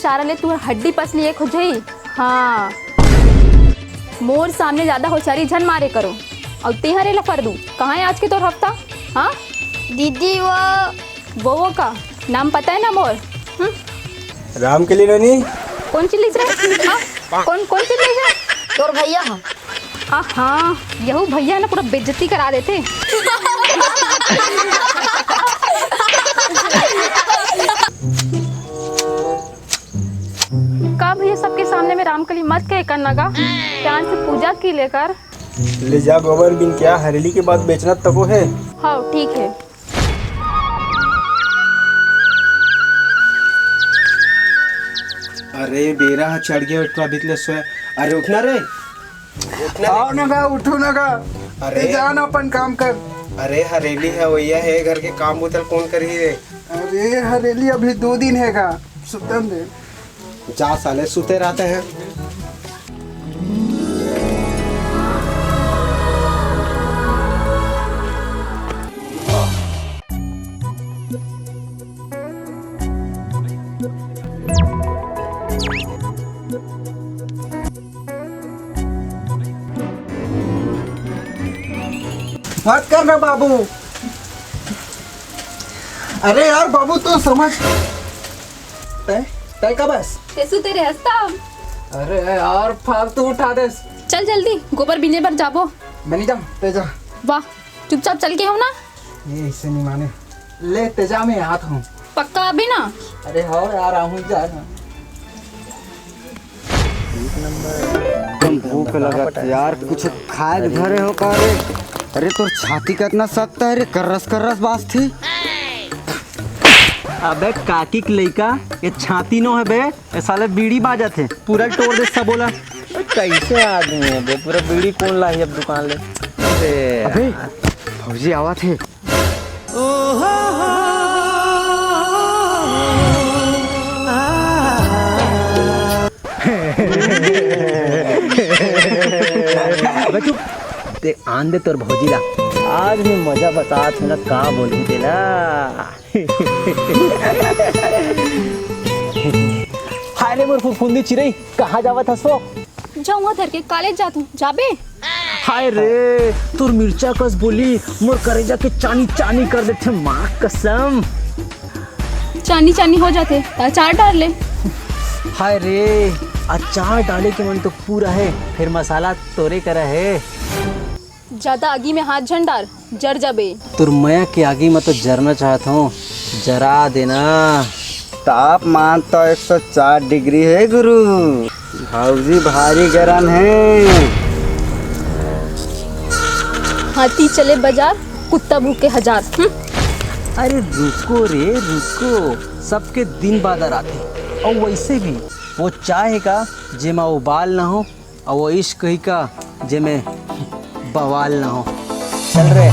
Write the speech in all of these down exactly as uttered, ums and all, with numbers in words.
चारा ले तुहर हड्डी पसली एक हो जाही। हाँ, मोर सामने ज्यादा होशियारी झन मारे करो। अउ तेहर एला कर दू, कहाँ है आज के तोर हफ्ता? हाँ दीदी, वो वो वो का नाम पता है ना मोर? हम्म? राम के लिए रानी। कौन चीज लिख रहा है? हाँ? कौन कौन चीज लिख रहा है? तोर भैया हा। आहा, यहू भैया ना पूरा बेइज्जती करा देते। का भैया, सबके सामने में रामकली मत कहे कर ना गा, ध्यान से पूजा की लेकर। ले जा गोबर बिन क्या, हरेली के बाद बेचना तको है। हाँ, ठीक है। अरे बेरा ह चढ़ गया, उठवा बीत ले सोया। अरे उठना रे, उठना रे। आओ ना गा, उठो ना गा। अरे। ते जान अपन काम कर। अरे हरेली है, वैया है, घर के काम बुतल कौन करी रे? अरे हरेली अभी दो दिन है गा, सुतन दे। जा साले, सुते रहते हैं। मत करना बाबू। अरे यार बाबू, तू समझ। तय तय का बस। तेसु तेरे हस्ता। अरे यार, फालतू उठा देस। चल जल्दी, गोबर बीने बर जाबो। मैं नहीं जाऊँ, तय जा। वाह, चुपचाप चल के हो ना। ये ऐसे नहीं माने। ले, तेजा, मैं आता हूँ। पक्का अभी ना? अरे हाँ यार, आहूँ जा ना। एकदम भूख लगत यार, कुछ खाए के धरे हो का रे? अरे तोर छाती कितना सख्त है रे, कर्रस कर्रस बाजथे। अबे काकी के लइका, ये छाती नो है बे, ये साले बीड़ी बाजत है, पूरा टोर दे सब बोला। कैसे आदमी है बे, पूरा बीड़ी कौन लाही अब दुकान ले? अबे अबे, भौजी आवत है। अबे चुप, ते आन दे तोर भौजी ला। आज मैं मजा बतात हूँ ना, का बोलूं तेला। हाय रे मोर फुफुंदी चिरई, कहाँ जावत हस वो? जाऊँ धर के कॉलेज जात हूँ, जाबे? हाय रे, तोर मिर्चा कस बोली मोर करेजा के चानी चानी कर देथे, माँ कसम। चानी चानी हो जाथे, त अचार डाल ले। हाय रे, अचार डाले के मन तो पूरा है, फिर मसाला तोरे करा है। ज्यादा आगी में हाथ झन डार, जर जाबे। तोर मया के आगी में तो जरना चाहत हूँ, जरा देना। तापमान तो एक सौ चार डिग्री है गुरु। भौजी भारी गरम है। हाथी चले बाजार, कुत्ता भूके हजार। हम्म? अरे रुको रे रुको, सबके दिन बादर आथे। और वैसे भी वो चाय है का जेमा उबाल ना हो, और वो इश्क ही का जेमे बवाल ना हो। चल रे।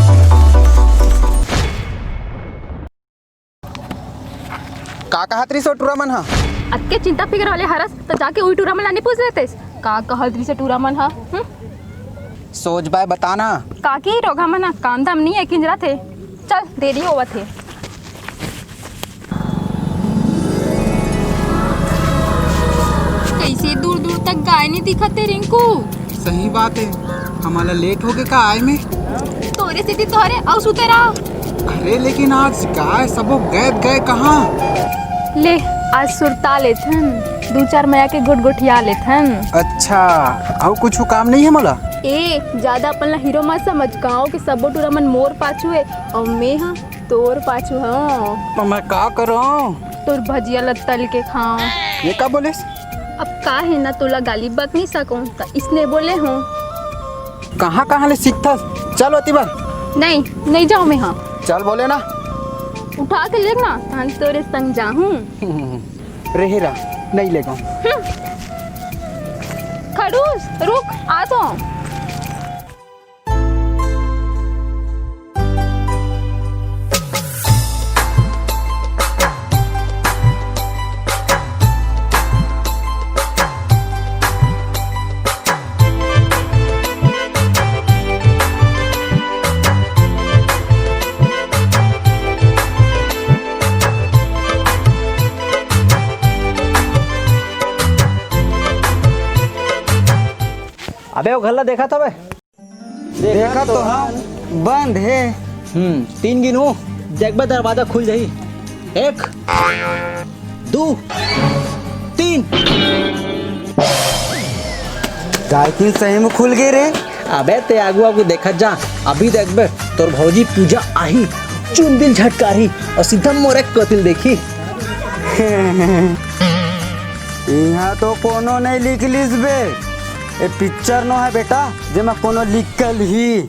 का कहत रहिस ओ टूरा मन ह? अतके चिंता फिकर वाले हरस, त जाके उही टूरा मन ला नइ पूछ लेतेस? का कहत रहिस ओ टूरा मन ह? हम्म? सोच बाय बता ना। काकी, रोगहा मन ह, काम धाम नइ हे, किंजरत हे। चल, देरी होवत हे। कइसे दूर दूर तक गाय नइ दिखत हे, रिंकू? सही बात हे, हमला लेट होगे का आय में? तोरे सेती तो हरे, अउ सुते रहा। अरे लेकिन आज गाय सबो गए त गए कहाँ? ले, आज सुरता लेथन, दू चार मया के गोठगोठिया लेथन। अच्छा, अउ कुछु काम नइ हे मोला? ए, जादा अपन ला हीरो मत समझ, गाँव के सबो टूरा मन मोर पाछू हे, अउ में हा तोर पाछू हव। त मैं का करंव? तोर भजिया ल तल के खांव। ये का बोलेस? अब का हे ना, तोला गाली बक नइ सकंव, त इसने बोले हंव। कहाँ कहाँ ले सीखथस? चल ओती बर। नहीं, नइ जांव में हा। चल बोले ना। उठा के लेग ना, तहन तोरे संग जाहूं। रेहे रा, नइ लेगंव। हम्म। खड़ूस, रुक, आत हंव। अबे, वो घर ला देखा था बे? देखा तो हँव, बंद हे। हम्म, तीन गिनहूँ, देखबे दरवाजा खुल जाही। एक, दू, तीन। दाई, तीन सही में खुल गे रे। अबे, ते आगू आगू देखत जा, अभी देखबे तोर भौजी पूजा आही, चुंदी ल झटकारही अउ सीधा मोरे कोति ल देखही। इहाँ तो कोनो नइ निकलिस बे। ए पिक्चर नो हे बेटा, जेमा कोनो निकलही।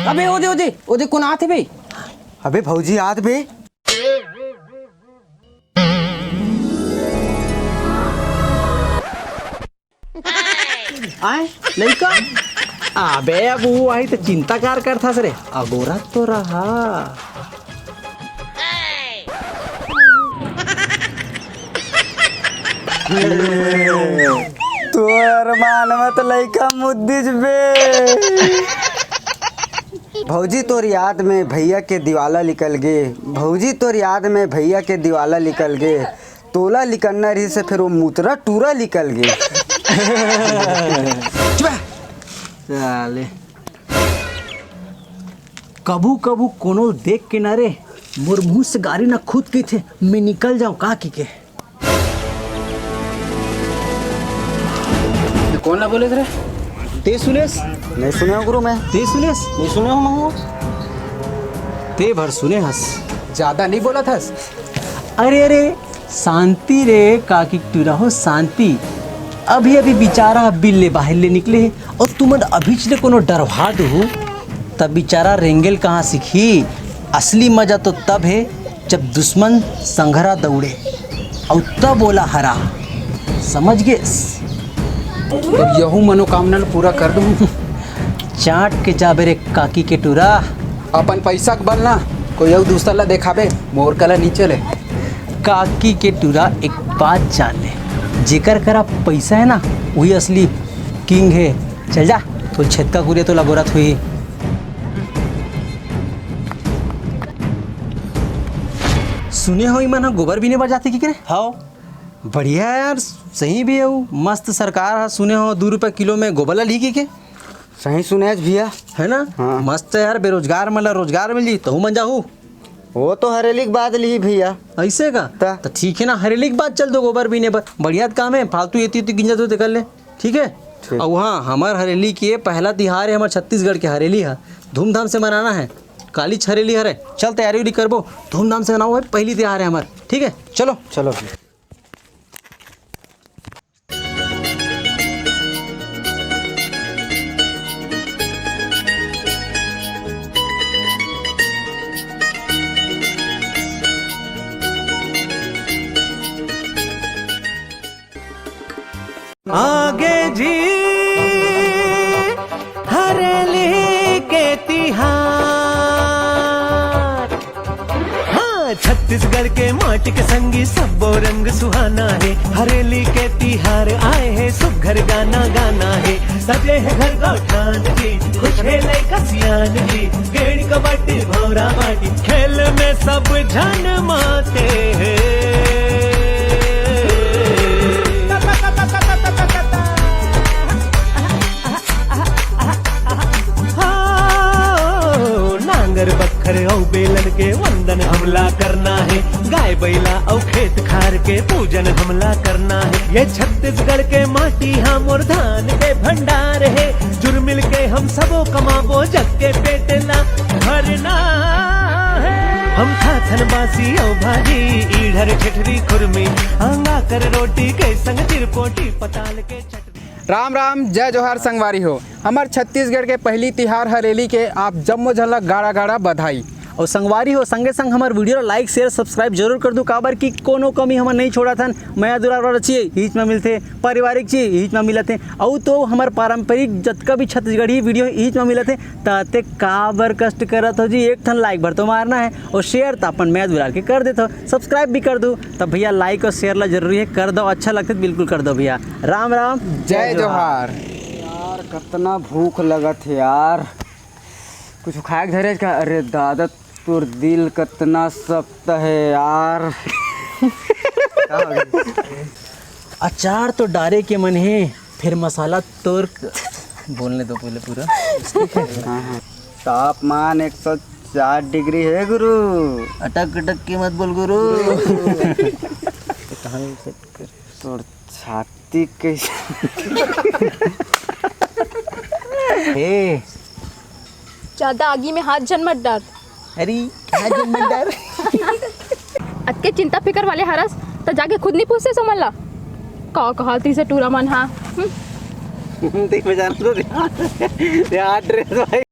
अबे ओदे, ओदे, ओदे कोन आत हे बे? अबे भौजी आत बे। आय, लइका? अबे अब वो आही त चिंता कार करथस रे, अगोरत तो रहा। तोर मानवत लइका मुद्दिस बे। भौजी तोर याद में भैया के दिवाला निकल गे, भौजी तोर याद में भैया के दिवाला निकल गे, तोला निकलना रहिस हे, फेर वो मुतरा टूरा निकल गे। चुप हे। साले। कभू कभू कोनो देख के ना रे, मोर मुँह से गारी ना खुद कहिथे, मैं निकल जाऊँ का कहिके। कोन ला बोले रे? ते सुनेस? नइ सुने हँव गुरु मैं। ते सुनेस? नइ सुने हँव महूँ। ते भर सुने हस। जादा नइ बोलत हस। अरे, अरे, शांति रे, काकी टूरा हो, शांति। अभी, अभी बिचारा बिल ले बाहिर ले निकले हे अउ तुमन अभीच ले कोनो डरवा दुहू, त बिचारा रेंगेल कहाँ सीखही? असली मजा तो तब हे, जब दुश्मन संघरा दउड़े अउ तब ओला हरा, समझ गेस? अब यहू मनोकामना ल पूरा कर दूँ। चाट के जाबे रे काकी के टूरा। अपन पइसा के बल ना कोई अउ दूसर ला देखाबे, मोर कला नी चले। काकी के टूरा, एक बात जान ले, जेकर करा पइसा हे ना, वही असली किंग हे। चल जा, तो छेतका कुरिया तो लगोरत हुई। सुने हँव, इमन ह गोबर बीने बर जाथे कहिके रे? हव। बढ़िया हे यार, सही भी हे वो। मस्त सरकार ह, सुने हँव, दू रुपया किलो में गोबर ला लिही कहिके। सही सुनेस भैया। हे ना? हाँ। मस्त हे यार, बेरोजगार मन ला रोजगार मिल जही, तहू मन जाहू। वो तो हरेली के बाद लिही भैया। अइसे का? त? त ठीक हे ना, हरेली के बाद चल दो गोबर बीने बर। बढ़िया काम हे, फालतू एती ओती गिंजत होते कर ले। ठीक हे? ठीक। अउ हाँ, हमर हरेली के पहला तिहार हे, हमर छत्तीसगढ़ के हरेली ह, धूमधाम से मनाना हे। कालीच हरेली हरे, चल तैयारी उरी करबो, धूमधाम से मनाबो भाई, पहली तिहार हे हमर। ठीक हे, चलो। चलो। आगे जी हरेली के तिहार। हाँ, छत्तीसगढ़ के माटी के संगी सब्बो रंग सुहाना हे। हरेली के तिहार आए हे, सुघर गाना गाना हे। सजे हे घर गौठान जी, खुश हे लइका सियान जी। गेड़ी कबड्डी भौरा बाटी, खेल में सब झन माते हे। हो, नांगर बखर अउ बेलन के वंदन हमला करना हे, गाय बैला अउ खेत खार के पूजन हमला करना हे। ये छत्तीसगढ़ के माटी हा मोर धान के भंडार हे, जुरमिल के हम सबो कमाबो, जग के पेट ला भरना हे। हम खाथन बासी अउ भाजी, ईढ़र ठेठरी खुरमी, आंगा कर रोटी के संग चिरपोटी पताल के चटनी। राम राम, जय जोहार संगवारी हो। हमर छत्तीसगढ़ के पहली तिहार हरेली के आप जम्मो झन ला गाड़ा गाड़ा बधाई। अउ संगवारी हो, संगे संग हमर video ला like, share, subscribe जरूर कर दू, काबर कि कोनो कमी हमन नहीं छोड़त हन। मया दुलार वाला चीज इहीच में मिलथे, पारिवारिक चीज इहीच में मिलत हे। अउ तो हमर पारंपरिक जतका भी छत्तीसगढ़ी video इहीच में मिलत हे। त ते काबर कष्ट करत हो जी, एक ठन like भर तो मारना हे, अउ share त अपन मया दुलार के कर देत हो, subscribe भी कर दू। तब भैया like अउ share ला जरूरी हे, कर दो, अच्छा लगथे त बिल्कुल कर दो भैया। राम राम, जय जोहार। यार, कतना भूख लगत हे यार, कुछ खाए के धरे का? अरे दादा, तोर दिल कतना सख्त हे यार। अचार तो डारे के मन हे, फेर मसाला तोर बोलने दो पहले पूरा। तापमान एक सौ चार डिग्री है गुरु। अटक अटक के मत बोल गुरु। तोर छाती कैसे? हे। ज्यादा आगी में हाथ झन मत डार। अरे, हाथ झन मत डार। अतके चिंता फिकर वाले हरस, त जाके खुद नहीं पूछे सोमन ला। का कहा ती से टूरा मन हा? हम्म? देख, मैं जानता हूँ। यार, ड्रेस भाई।